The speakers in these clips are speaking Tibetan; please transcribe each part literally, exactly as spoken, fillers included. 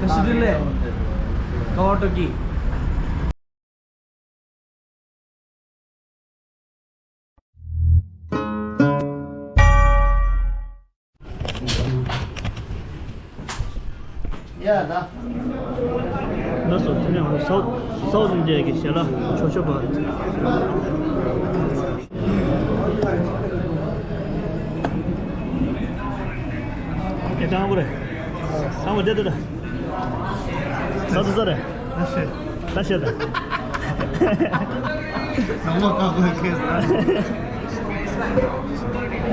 Kashidile. Kawataki. ཡ་ད། ལགས་སོ། དེ་ནས་ཧོ་སའུ་སའུ་ཨིན་ཌི་ཡ་གི་ཞལ་ལག་ཆོ་ཆོ་པ། ཨེ་ཀྲང་པོ་རེད། ཀྲང་པོ་དེ་དེ་དེ། ས་དུ་ས་རེད། ད་ཤེས། ད་ཤེས་ད། ནང་ལོགས་ཀ་ཀོ་ཁེ་ས།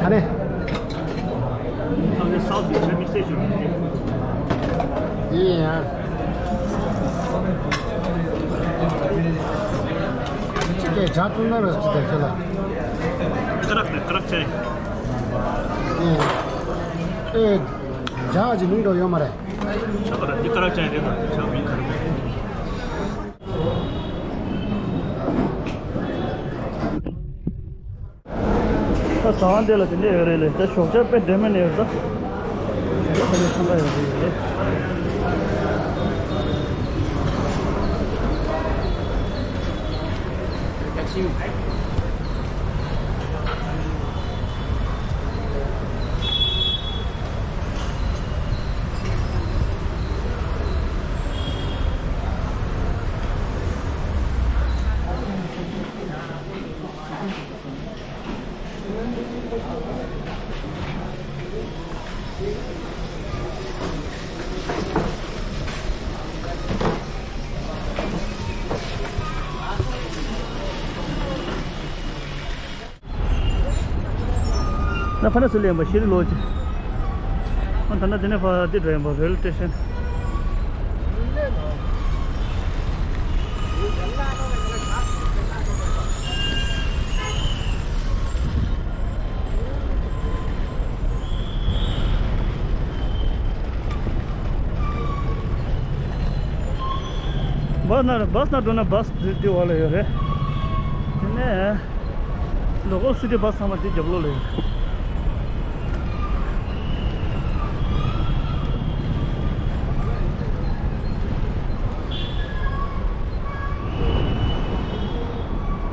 ཨ་རེ། ཨ་ནི་སའུ་ཐི་ཨིན་ཌི་ཡ་མིག་སི་ཞུ། ཡིན་ཡང་། ཅི་སྐད་ཇ་བཏུང་ན་ར་ཅི་དེ་ཁྱོད་ལ། ཀ་རག་ནས་ཀ་རག་ཆེ། ཡིན་ཡང་། ཨེ། ཇ་ཅི་མིང་འགྲོ་ཡོད་མ་རེད། ཆོག་ག་ར་འདི་ཀ་རག་ཅན་རེད་ད། ཆག་མིན་ག་རེ་རེད། ད་ཟ་ཁང་འདི་ལ་དེ་འདྲས་ཡོད་རེད་ལས། ད་ཞོགས་ཇ་དཔེ་འདྲེ་མིན་ཡོད་ད། ཞོགས་ཇ་དཔེ་ཚང་ད་ཡོད་རེད། ན་ཕ་ན་སུ་ལེན་པ་ཤེས་རིག་ལོ་ཅི། ཨ་ད་ན་དེ་ནས་ཕ་དེ་འགྲོ་ཡིན་པ་རེལ་སི་ཊེ་ཤན། བཱ་སི་ན་བཱ་སི་ན་འགྲོ་ན་བཱ་སི་འདི་འདི་བ་ལ་ཡོད་རེད། དེ་ནས། ལོ་ཀལ་སི་ཊི་བཱ་སི་ཚང་མ་འདི་རྒྱབ་ལོགས་ལ་ཡོད།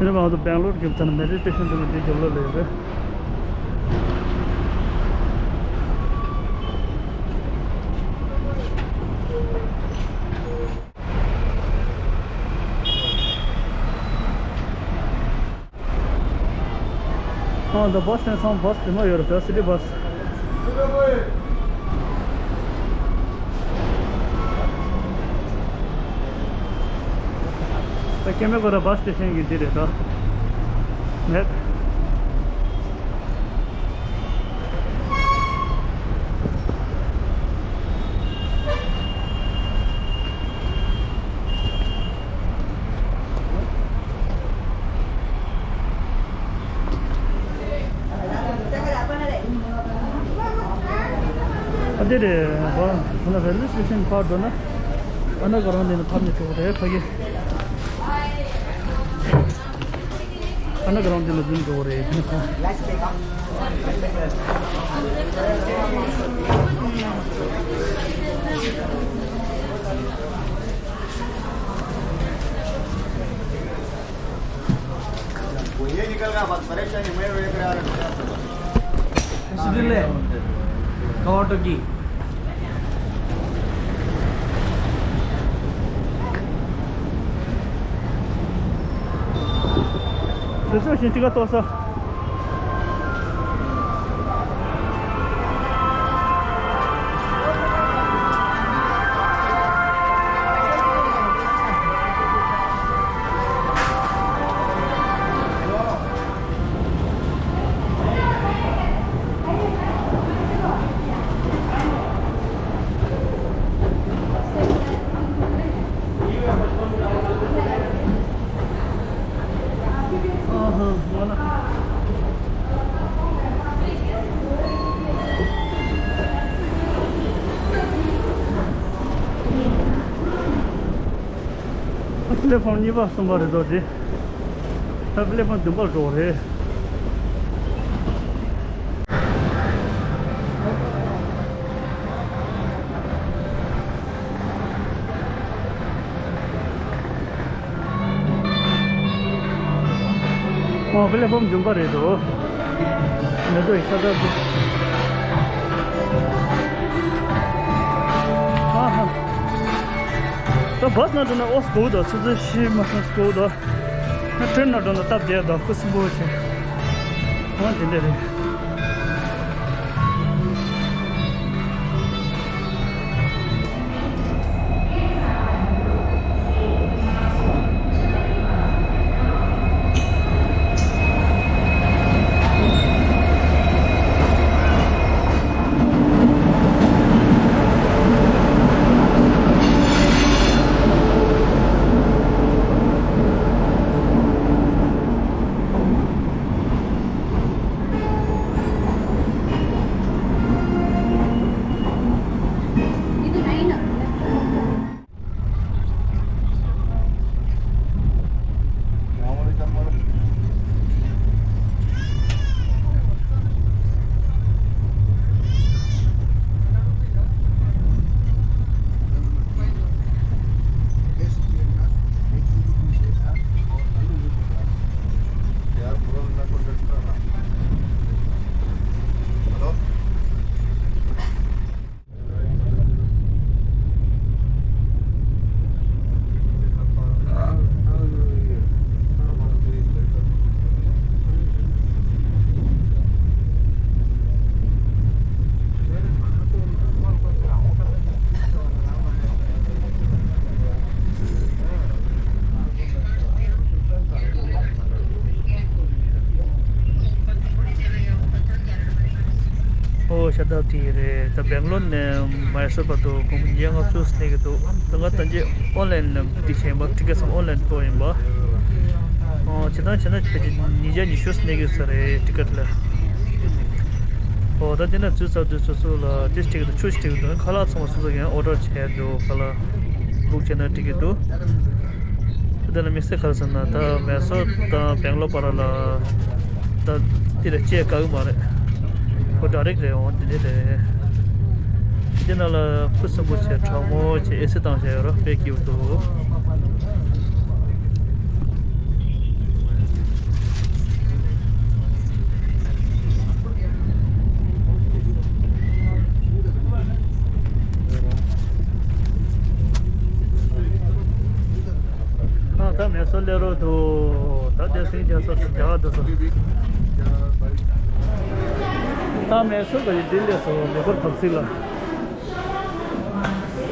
དེ་ནས་མ་གཏོགས་སྦེང་ལོར་གྱི་ཚང་མ་མེ་ཊོ་སི་ཊེ་ཤན་འདི་འདི་རྒྱབ་ལོགས་ལ་ཡོད་རེད། ཨ་ད་བཱ་སི་ནས་སོང་། བཱ་སི་དེ་མ་ཡོད་རེད། ད་སི་ཊི་བཱ་སི། ད་ཀེ་མེ་གོ་ར་བཱ་སི་སི་ཊེ་ཤན་གྱི་འདི་རེད་ད། མེད། ཨ་དེ་རེད་བ། ཁོ་ན་རེལ་ཝེ་སི་ཊེ་ཤན་ཕར་འགྲོ་ན། ཨ་ན་ག་རང་འདི་ནས་ཐར་ནས་འགྲོ་གི་རེད་ཕ་གི། ཨ་ན་ག་རང་འདི་ལ་འཛུལ་འགྲོ་གི་རེད། ये निकल गया, बस परेशानी मैं वे करा रहा हूँ। Kashidile. Kawataki. Reservation ticket to sa. ཨ་པི་ལེ་ཕོམ་གཉིས་པ་གསུམ་པ་རེད་དོ་དེ། ཨ་པི་ལེ་ཕོམ་བདུན་པར་འགྲོ་བ་རེད། ཨོ་པེ་ལེ་ཕོམ་འཇོམས་པ་རེད་དོ། མེ་ཏོག་ཡི་ས་ད་དུ། ཨ་ཧ། ད་བཱས་ནང་འགྲོ་ན་ཨོ་སི་གོ་དོ་ཚོ་ཚོ་ཤི་མ་སོང་སི་གོ་དོ། ན་ཊེན་ནང་འགྲོ་ན་སྟབས་བདེ་དོ་ཁུ་སིམ་པོ་བྱེད། ཨོ་དེ་འདྲ་རེད། ཨོ་ཤ་སྟག་དེ་རེད། ད་སྦེང་ལོར་ནས་མའི་སོར་བར་དུ་དགོང་མོ་ཉི་ཤུ་ལྔ་བཅུ་སླེབས་ཀྱི་འདུག་ད་ང་ད་ཅི་ཨོན་ལན་ལ་འདི་བྱས་ཡིན་པ། ཊི་ཀེ་སམ་ཨོན་ལན་གཏོང་ཡིན་པ། ཨོ་བྱེད་སྟངས་བྱས་ན་ཕལ་ཆེར་ཉིས་བརྒྱ་ཉི་ཤུ་སླེབས་ཀྱི་ས་རེད་ཊི་ཀེ་ཊི་ལ། ཨོ་ད་དེ་ན་འཛུལ་ཚར་དུས་སོ་སོ་ལ་ཏིས་ཊི་ཀེ་ཊི་ཆུ་ཞིག་སྤྲད་ཀྱི་འདུག་ཁ་ལག་ཚང་མ་སོ་སོ་གིས་ཨོ་ཌར་བྱས་འདུག་ཁ་ལག་བུག་བྱས་ན་འགྲིག་གི་འདུག་དེ་ལ་དམིགས་བསལ་ག་རེ་ཟེར་ན། ད་མེ་སོར་དང་སྦེང་ལོར་བར་ལ་ད་འདི་ལ་སྐྱེལ་དཀའ་གི་མ་རེད། ཁོ་ཌའི་རེག་རེད། འོང་འདི་འདི་རེད། འདི་ནང་ལ་ཁུ་སིམ་པོ་བྱས་གྲང་མོ་བྱས་ཨེ་སི་བཏང་བྱས་ཡོད་ར། དཔེ་སྐྱིད་པོ་འདུག་ཨ་ད་མེ་སོར་སླེབས་རོགས་འདུག་ད་དེ་སིང་རྒྱ་སོ་རྒྱ་བ་འདུག་སོ། ད་མེ་སོར་ག་ཡི་འདི་སླེབས་སོ་མེ་འཁོར་བབས་ཚིག་ལ།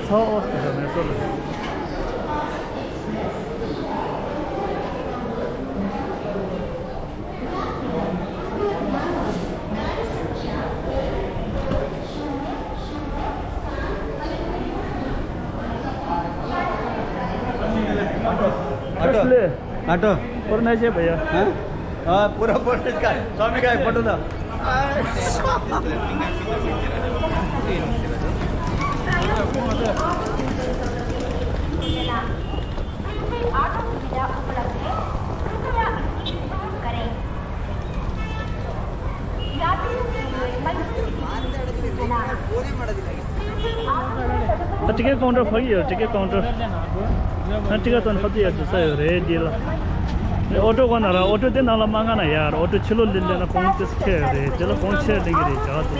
ཚ་ཨོ་སི་ད་མེ་སོར་ལ། auto. Auto. और नहीं चाहिए भैया। हाँ? हाँ, पूरा फोटो इसका, स्वामी का एक फोटो था। ऑटो सुविधा उपलब्ध है, कृपया इसकी प्रयोग करें। यात्रियों के लिए मंजिल की सूचना। टिकट काउंटर फर्क है, टिकट काउंटर। हाँ, टिकट तो खत्म है, दूसरा है रे, डील। ऑटो कौन आ रहा? ऑटो दे नाला मांगा ना यार, ऑटो चलो ले लेना, कौन किस के रे, चलो कौन से लेंगे रे, जा तो।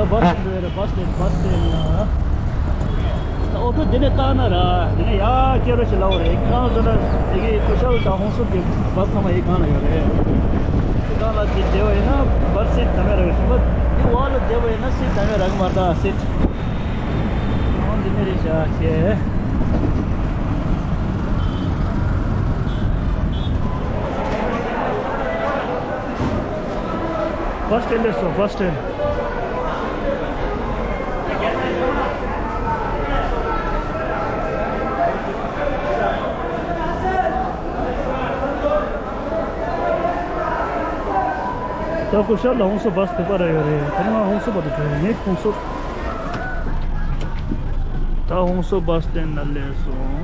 ད་བཱས་སི་སྟེན་རེད། བཱས་སི་སྟེན། བཱས་སི་སྟེན་ལ། ད་ཨོ་ཊོ་འདི་ནས་བཏང་ན་ར། འདི་ནས་ཡར་སྐྱེལ། ཤར་ཞེས་ལབ་པ་རེད། གང་ཟེར་ན་དེ་གའི་ཀུ་ཤལ་དང་ཧུན་སུར་གྱི་བཱས་ཚང་མ་ཡི་གང་ལ་ཡོད་རེད། དེ་གང་ལ་དེ་བསྡད་པ་ཡིན་ན་བཱས་སིཊ་དམ་ཡ་རག་གི་ཞིང་པ་དེ་བ་ལ་བསྡད་པ་ཡིན་ན་སིཊ་དམ་ཡ་རག་གི་མ་རེད། ད་སིཊ་ཨང་འདི་ནས་རེད་བཞག་བྱས། བཱས་སི་ཊེན་ཌི་སོ་བཱས་སི་ཊེན་ཌི། ད་ཀུ་ཤལ་ལ་ཧུན་སུར་བཱས་སི་ཊེན་ཌི་པ་ར་ཡོད་རེད། ད་ང་ཧུན་སུར་པ་དུ་འགྲོ་ཡིན། ཧུན་སུར། ད་ཧུན་སུར་བཱས་སི་ཊེན་ཌི་ནང་སླེབས་སོང་།